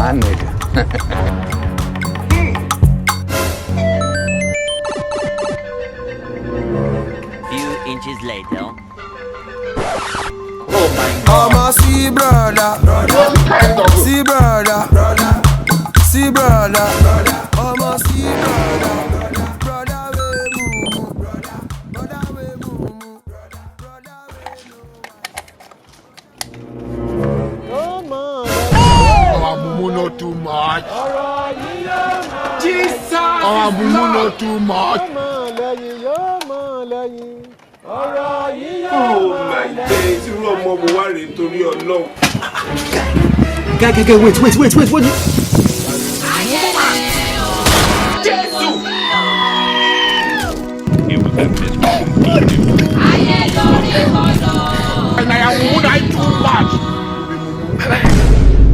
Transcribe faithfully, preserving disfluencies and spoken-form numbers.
That nigga. Few inches later. I'ma see brother, see brother, see brother. I'ma see brother, brother we mumu, brother, brother we mumu, brother, brother we mumu. Our mumu not too much. Jesus. Our mumu not too much. Ọmọ lẹ́yìn yóò mọ lẹ́yìn. Ọ̀rọ̀ yìí yóò Oh mọ my days, irú ọmọ mo wá rèé nítorí Ọlọ́run. Guy, guy, guy, wait, wait, wait, wait, wait. Jésù! And I am woman, I too much.